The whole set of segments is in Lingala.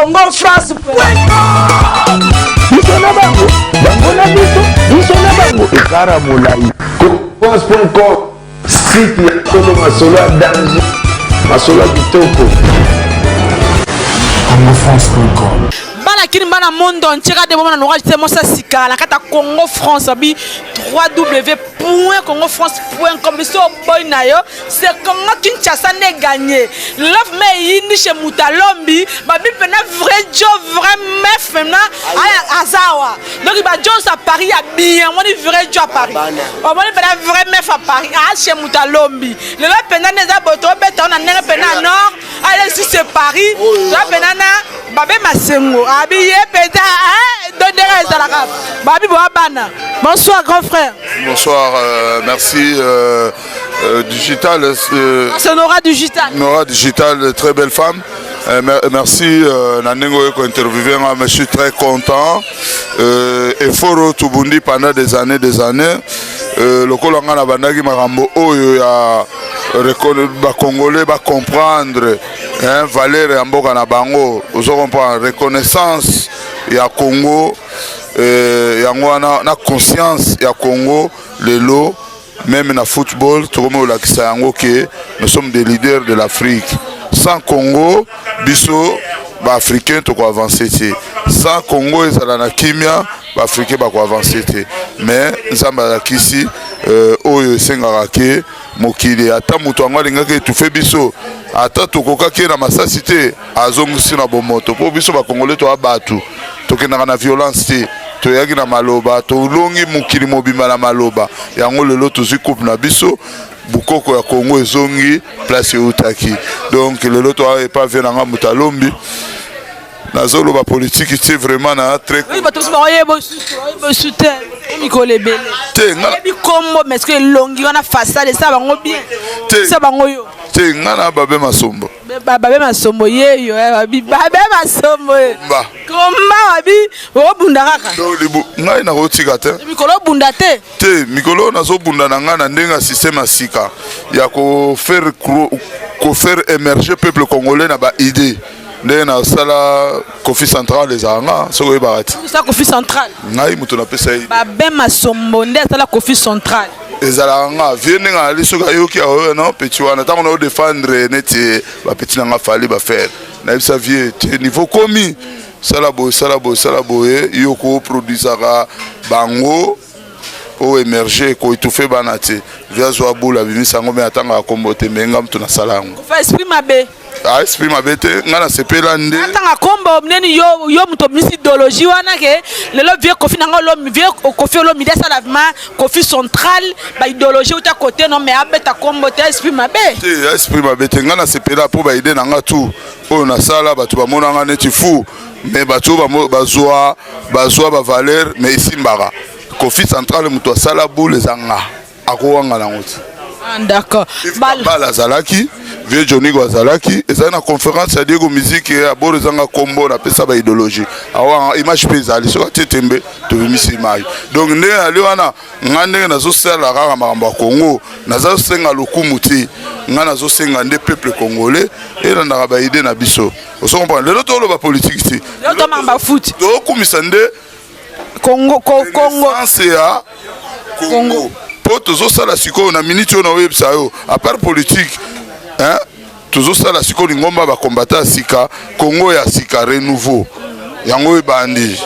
Congo France. Biso na bango, bango na biso, biso na bango, ekara molai. Congofrance.com, site ya solo, masolo ya danger, masolo ya kitoko. Congofrance.com. Bana kini, bana monde entier, kade bomona nora te mosa sika na kata Congo France abi www.congofrance.com. Biso boy na yo, c'est Congo Kinshasa nde gagné. Love me eyindi chez Mutalombi, babi pena vrai jo, vrai meuf na aya azawa. Donc ba Jones à Paris ya bien, moni vrai jo à Paris. Omoni pena vrai meuf à Paris, ah chez Mutalombi. Lelo pena neza boto beta na ndenge pena nord, allez si c'est Paris, toi pena na babe masengo abi ye pena hein donc ndenge ezalaka. Babi bo bana. Bonsoir grand frère. Bonsoir, merci Digital. C'est Nora Digital. Nora Digital, très belle femme. Merci na ndenge oyo kointerviewer nga, je suis très content. Effort tobundi pendant des années, des années. Lokola nga na bandaki makambo oyo ya bacongolais bacomprendre, hein, valeur ya mboka na bango, ozo comprendre, reconnaissance ya Congo, yango wana na conscience ya Congo. Lelo même na football tokomi kolakisa yango ke nous sommes des leaders de l'Afrique. Sans Congo, biso baafricain tokoavance te. Sans Congo ezala na kimia, baafricain bakoavance te. Mais Nzambe alakisi oyo esengaka ke mokili, ata moto yango alingaki étouffer biso, ata tokokaki ye na masasi te, azongisi na bomoto, mpo biso bakongole toya bato tokendaka na violence te. Toyaki na maloba, tolongi mokili mobimba na maloba. Yango lelo tozwi coupe na biso, bukoko ya Congo ezongi place eutaki. Donc lelo toa epa vieux na nga moto alombi. Nazoloba politiki te, vraiment na très Oui, bato mosusu bakoyeba osusu, oyeba osu te mikolo ebele. Te, nga oyebi kombo, mais ce que elongi wana, façade esala bango bien. Te. Esala bango yo. Te, nga na babe masombo. Babe masombo yeyo, babi babe masombo ye. Ba komba babi obunda kaka. Donc libu ngai nakotika te. Mikolo obunda te. Te, mikolo oyo nazobunda na ngai na ndenge ya système ya sika ya kofaire émerger peuple congolais na baidée. Ndenge nasala Kofi Central, ezala nga, soki oyebaka ti. Osala Kofi Central? Ngai moto napesa ye. Babe Masombo nde asala Kofi Central. Ezalaka nga. Vieux ndenge azali, soki ayoki aoyo no petit wana, ntango na odefendre neti bapetit na nga Fally, bafaire nayebisa vieux te, niveau komi sala boye, sala boye, sala boye, yo koproduisaka bango oyo émerge, koétouffer bana te. Vieux azwa bula, abimisa yango, me atangaka kombo te, me nga moto nasala yango. Fa esprit mabe. Ah, esprit mabe te, nga nasepela nde. Atanga kombo neni, yo moto obimisi idéologie wana ke lelo vieux Kofi nanga olomi, vieux Kofi Olomide asala vraiment Kofi Central, baidéologie uta côté no, mais abeta kombo te, esprit mabe. Te, esprit mabe te, nga nasepela mpo baidée na nga tu oyo nasala, bato bamonanga neti fou, mais bato oyo bazwa bavaleur, mais esimbaka. Kofi Central, moto asala boule eza nga, akowanga nango ti. Ah, d'accord. Bala azalaki, vieux Jonigo azalaki, ezali na conférence ya Diego Musique ya boro, ezanga kombo, napesa baidéologie awa, image mpe ezali. Soki atie tembe, tobimisi image. Donc ndenge ali wana, nga ndenge nazosala kaka makambo ya Congo, nazosenga lokumu te, nga nazosenga nde peuple congolais elandaka baidée na biso. Ozo comprendre, lelo toloba politike te. Lelo tomamba foot. Tokumisa nde Congo, Congo. Renaissance ya Congo, mpo tozosala sikoyo na miniti oyo naoyebisa yo, à part politique, hein, tozosala sikoyo lingomba bakombata ya sika, Congo ya sika, renouveau. Yango ebandi,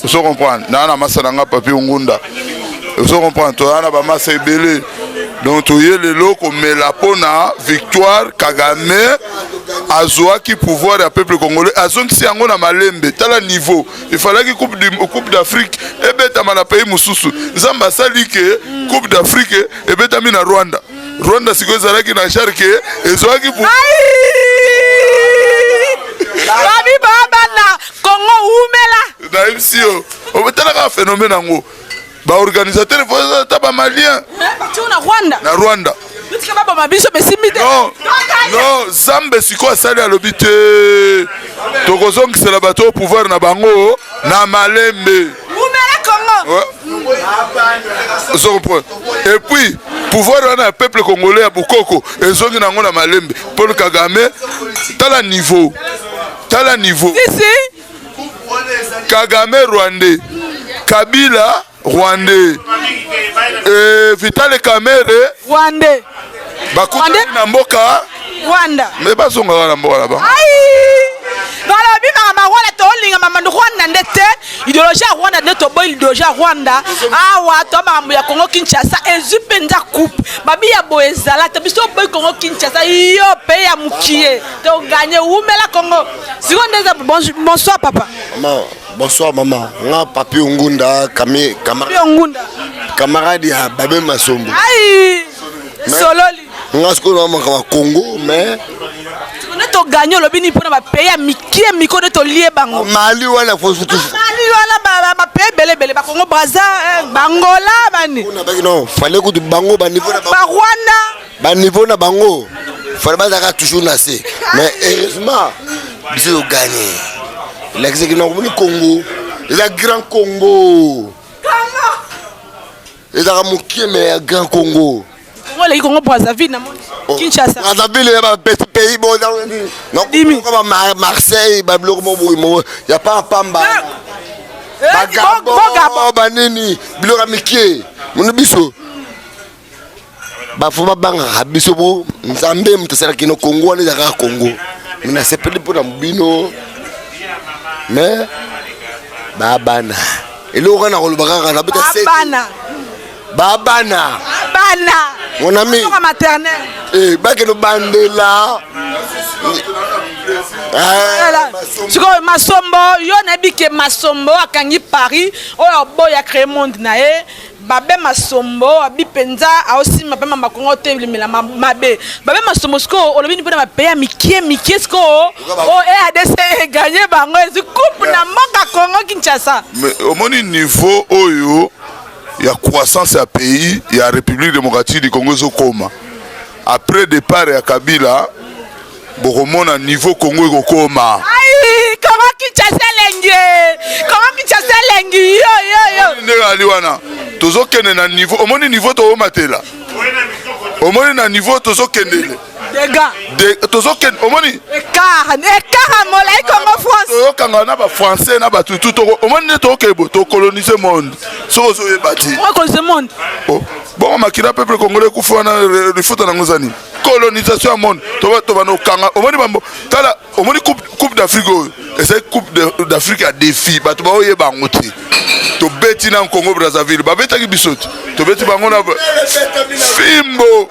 ozo comprendre. Naa na masa na nga Papi Ngunda, ozo comprendre, toza na bamasa ebele. Donc toye lelo komela mpona victoire. Kagame azwaki pouvoir ya peuple congolais, azongisi yango na malembe. Tala niveau, efalaki coupe d'Afrique ebetama na pays mosusu. Nzambe asali ke Coupe d'Afrique ebetami na Rwanda. Rwanda sikoyo ezalaki na genre ke ezwaki Babi babana Congo umela. Nayebisi yo, otalaka phénomène yango, baorganisateur ata bamalien. Batio na Rwanda. Na Rwanda. Bitika baboma biso, besimbi te. Non, non, Nzambe sikoyo asali, alobi te, tokozongisela bato au pouvoir na bango na malembe. Umela Congo. Ozo comprendre, et puis pouvoir wana ya peuple congolais ya bokoko ezongi nango na malembe. Paul Kagame, tala niveau, tala niveau. Si si. Kagame rwandais, Kabila rwandais, Vital Kamerhe rwandais, bakutani na mboka Rwanda, mais bazongaka na mboka na bango. Balobi makambo ya Rwanda, tolinga makambo Rwanda nde te, idéologie ya Rwanda nde toboyi, idéologie ya Rwanda awa. To makambo ya Congo Kinshasa ezwi mpenza coupe, babi ya boye ezala te. Biso oboyi Congo Kinshasa, yo mpe ya mokie toganye. Wumela Congo. Sikoyo nde eza. Bonsoir papa. Maman, bonsoir maman. Nga Papi Ngunda, kami camarade. Papi Ngunda. Camarade ya Babe Masombo. Aïe. Sololi. Nga sikoyo na makambo Congo, mais nde toganye, olobi nini mpona bapays ya mikie miko nde tolie bango? Mali wana. Mali wana, bapays ebele ebele, bacongo Braza, bangola, bani. Non, fallait kutu bango baniveau na Barwanda. Baniveau na bango, fallait bazalaka toujours na se, mais heureusement biso toganye. Elakisaki na komoni Congo eza grand Congo, ezalaka mokie mais ya grand Congo. Congo eleki Congo Brazzaville na moni Kinshasa. Brazzaville ya bapetit pays ba Marseille, babiloko mo boye mo ya pamba, bagabon, banini, biloko ya mikie. Mono biso bafo babangaka biso po Nzambe moto asalaki no Kongo wana, ezalaka Kongo. Me nasepeli mpona bino, mais babana eloko kaka na koloba kaka nabeta. Bana. Babana. Bana. Mon ami. Maternelle. Eh, bakende bandela. Sikoyo Masombo, yo nayebi ke Masombo akangi Paris oyo aboya créer monde na ye. Babe Masombo abi mpenza aosimba mpe mama Kongo telemela mabe. Babe Masombo, sikoyo olobi ni mpona bapays ya mikie mikie sikoyo oyo RDC eganye bango, ezwi coupe na mboka Congo Kinshasa? Mais omoni niveau oyo ya croissance ya pays ya République démocratique du Congo ezokoma après départ ya Kabila, bokomona niveau Congo ekokoma. Ai, Congo Kinshasa elengi, Congo Kinshasa elengi, yo yo yo. Ndenge ali wana, tozokende na niveau, omoni niveau tokomatela, omoni na niveau tozokendele. Dega. Tozokende, omoni. Écart, écart ya molai, Congo France. Toyokanga na bafrançais na bato tu. Omoni nde tokokende boye, tokolonize monde soki ozoyeba te. Okolonize monde. Bongo makila peuple congolais ekufi wana, lifuta nango eza nini? Colonisation ya monde. Tobanda kokanga, omoni bambo. Tala, omoni Coupe d'Afrique oyo ezali Coupe d'Afrique ya défi. Bato baoyeba yango te. Tobeti na Congo Brazzaville, babetaki biso te, tobeti bango na fimbo.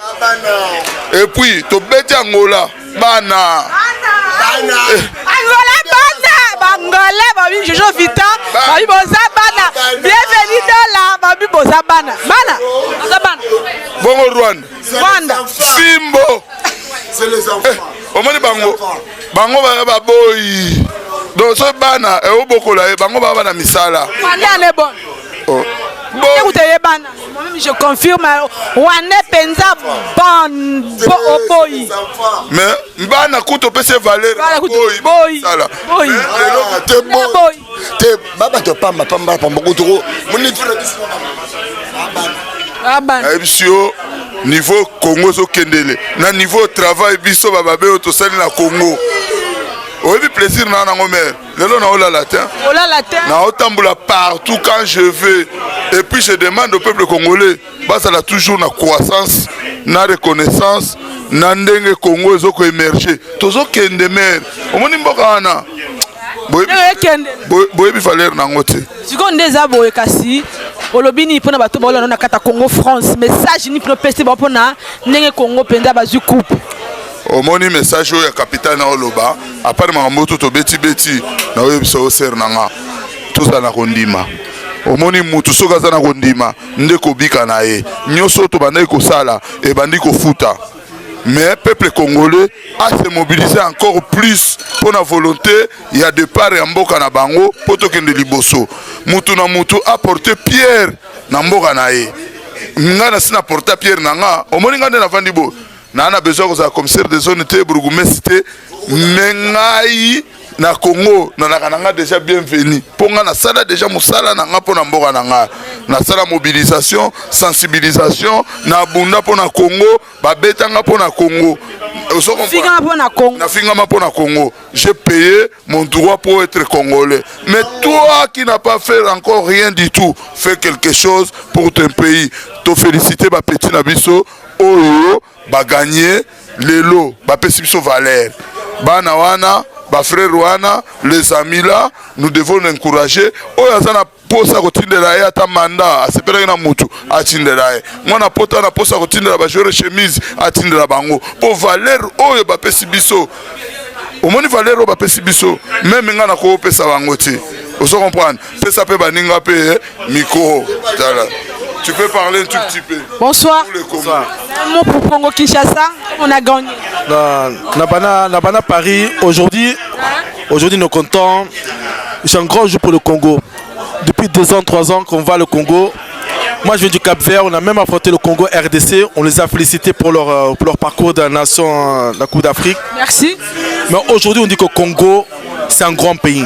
Et puis tobeti Angola, bana. Angola bana, Bangola babi Jojo Vita babi boza bana, bienvenue dola babi boza bana, bana boza bana. Bongo Rwanda? Rwanda. Fimbo. Omoni bango, bango baya baboyi. Donc so bana eobokola ye, bango baa bana misala. Rwanda ne bon. Oh. Bon. Écoutez, bana. Moi-même, je confirme, Rwanda penza bon oboyi. Mais bana kutu opesi valeur. Bana kutu boyi. Sala. Boyi. Te te, babato pamba pamba pamba kutu moni tuna biso. Bana. Nayebisi yo, niveau Congo ezokendele na niveau travail, biso bababe oyo tosali na Congo, oyebi plaisir na nango mare. Lelo naolala te. Olala te. Naotambola partout quand je veux. Et puis je demande au peuple congolais bazala toujours na croissance, na reconnaissance na ndenge Congo ezokoémerge. Tozokende mare, omoni mboka wana. Ekende. Boyebi valeur nango te. Sikoyo nde eza boye, kasi olobi nini mpona bato baolanda na kati ya Congo France? Message nini mpona opesi bango mpona ndenge Congo mpenza bazwi coupe? Omoni message oyo ya capital na oloba, à part makambo to tobeti-beti, na oyebisa yo sere na nga, tozala na kondima. Omoni, mutu soki aza na kondima nde kobika na ye. Nyonso oyo tobandaki kosala ebandi kofuta, mais peuple congolais a se mobiliser encore plus mpo na volonté ya départ ya mboka na bango, mpo tokende liboso. Mutu na mutu aporte pierre na mboka na ye. Ngai nasi na porta pierre na nga. Omoni ngai nde navandi boye, naa na besoin kozala commissaire de zone te, bourgmestre te, mais ngai Na Congo nalaka na nga déjà bienvenu, mpo nga nasala déjà mosala na nga mpo na mboka na nga. Nasala mobilisation, sensibilisation, nabunda mpo na Congo, babetanga mpo na Congo. Fingama mpo na Congo. Nafingama mpo na Congo. J'ai payé mon droit pour être congolais. Mais toi qui n'as pas fait encore rien du tout, fais quelque chose pour ton pays. To féliciter bapetit na biso oyo bagagné lelo, bapesi biso valeur. Bana wana, bafrère wana, les amis là, nous devons encourager. Oyo aza na posa kotindela ye ata manda, asepelaki na mutu, atindela ye. Mwana pota na posa kotindela bajoueur chemise, atindela bango, mpo valeur oyo bapesi biso, omoni valeur oyo bapesi biso, même nga nakopesa bango te. Ozo comprendre? Pesa mpe baninga mpe micro. Tala, tu peux parler un tout petit peu. Bonsoir. Pour le Congo. Un mot pour Congo Kinshasa, on a gagné. Na, na, Bana Paris, aujourd'hui, aujourd'hui nous comptons. C'est un grand jour pour le Congo. Depuis 2 ans, 3 ans qu'on va le Congo. Moi, je viens du Cap Vert. On a même affronté le Congo RDC. On les a félicités pour leur parcours de la nation, la Coupe d'Afrique. Merci. Mais aujourd'hui, on dit que le Congo, c'est un grand pays.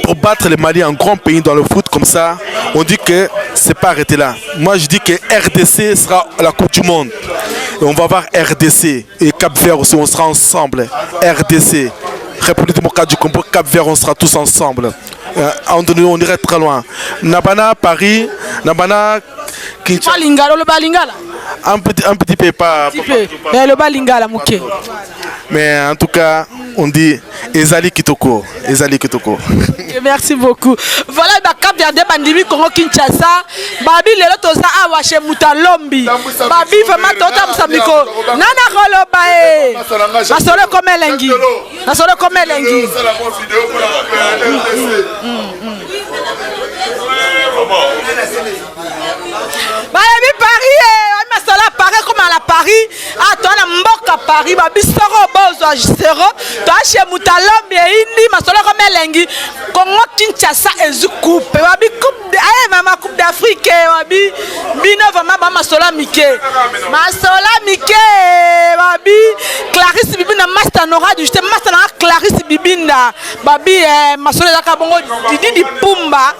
Pour battre le Mali, un grand pays dans le foot comme ça, on dit que c'est pas arrêté là. Moi, je dis que RDC sera la Coupe du Monde. Et on va voir RDC et Cap Vert aussi, on sera ensemble. RDC, République démocratique du Congo, Cap Vert, on sera tous ensemble. On irait très loin. Nabana, Paris, Nabana, Kinshasa. Pas lingala, le lingala. Un petit peu, pas, Petit peu. Mais le lingala, moke. Mais en tout cas, on dit Ezali Kitoko. Ezali Kitoko. Ok, merci beaucoup. Voilà, ba Cap Verde bandimi Congo Kinshasa. Babi lelo toza awa chez Mutalombi. Babi vraiment totambusa miko. Nana koloba e. Masolo comme elengi. Masolo comme elengi. Osala mwa video mpona RDC. Bayebi Paris e, bayebi masolo ya Paris ekoma na Paris. A toa na mboka Paris, babi soko bozwa zero. Toa chez Mutalombi, eyindi, masolo ekoma elengi. Congo Kinshasa ezwi coupe, babi coupe aye mama, Coupe d'Afrique. Babi bino vraiment ba masolo ya mike, masolo ya mike. Babi Clarisse Bibinda, master Nora du master nanga Clarisse Bibinda. Babi masolo ezaka bongo. Didi Dipumba,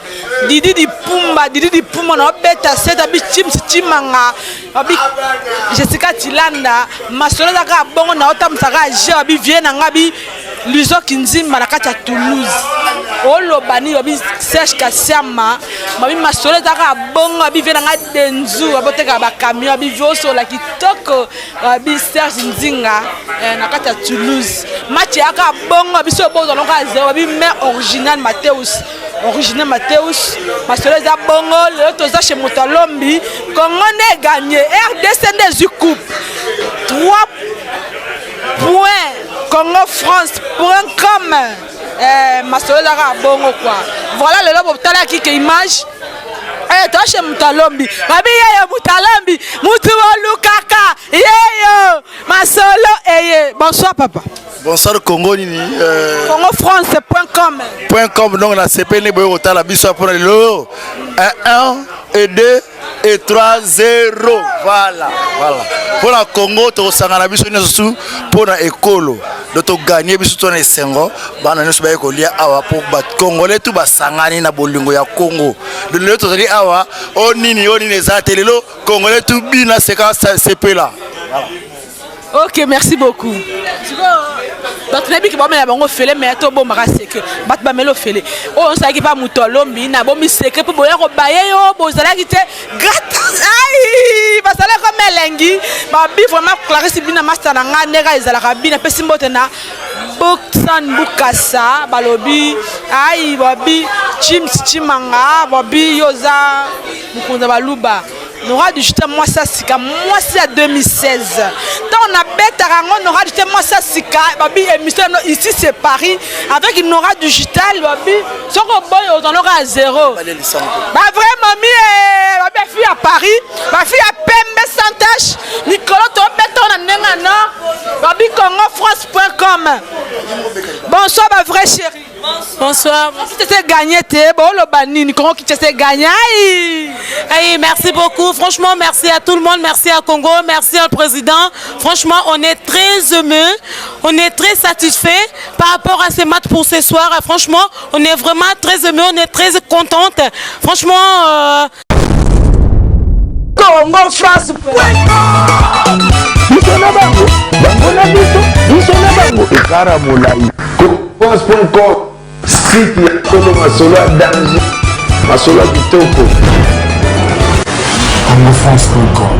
Didi Dipumba, Didi Dipumba na obeta seta bi Chims Chimanga, babi Jessica Tilanda. Masolo ezaka bongo na otambusaka je. Babi vie na nga bi Lizo Kinzimba na kati ya Toulouse, oloba nini? Babi Serge Kasiama, babi masolo ezaka bongo. Babi vie na nga Denzu, babotekaka bacamion. Babi vie osola kitoko. Babi Serge Nzinga na kati ya Toulouse, match eyaka bongo, biso bozwa noko ya zero. Babi maire original Mateus, original Mateus, masolo eza bongo. Lelo toza chez moto alombi. Congo nde eganye, RDC nde ezwi coupe, 3 point Congo France point com. Masolo ezaka bongo quoi. Voilà, lelo botalaki ke image. Toa chez moto alombi. Babi yeyo moto alombi, mutu bolukaka yeyo, masolo eye. Bonsoir papa. Bonsoir. Congo nini? Congofrance.com. Point com. Donc nasepeli boye kotala biso mpona lelo 1 1 et 2 et 3 0. Voilà, voilà, mpona Congo tokosangana biso nyonso su mpona ekolo. Do toganye biso to na esengo, bana nyonso baye kolia awa mpo bacongolais tu basangani na bolingo ya Congo. Do lelo tozali awa, o nini o nini eza te. Lelo congolais tu bina seka sepela. Ok, merci beaucoup. Bato nayebi ke bamela bango ofele, me tobombaka secret. Bato bamela ofele oyo osalaki mpa moto alombi na bomi secret mpo boya kobaye yo, bozalaki te gratis. Ai bazalaki melengi. Babi vraiment Clarisse bina, master na nga ndenge ezalaka bina. Apesi mbote na Boksan Bukasa. Balobi ai babi Chims Chimanga, babi yo oza mokonzi ya baluba. Nora du mwasi ya sika, mwasi ya 2016, ntango nabetaka yango. Nora du mwasi ya sika, babi émission no ici c'est Paris avec Nora Digital. Babi soki oboyi ozanoka ya zéro. Bavrai mami, babi bafille ya Paris, bafille ya pembe sans tache. Mikolo tobeta na ndenge ya nord. Babi congofrance.com. Bonsoir bavrai chéri. Bonsoir. Kinshasa gagné te, boloba nini? Congo Kinshasa gagné. Aïe. Aïe, merci beaucoup. Franchement, merci à tout le monde. Merci à Congo. Merci au président. Franchement, on est très heureux. On est très satisfait par rapport à ces matchs pour ce soir. Franchement, on est vraiment très heureux. On est très contente. Franchement, Congo France. Biso na bango, bango na biso, biso na bango ekara molai. France.com, site ya solo, masolo ya danger, masolo ya kitoko. congofrance.com.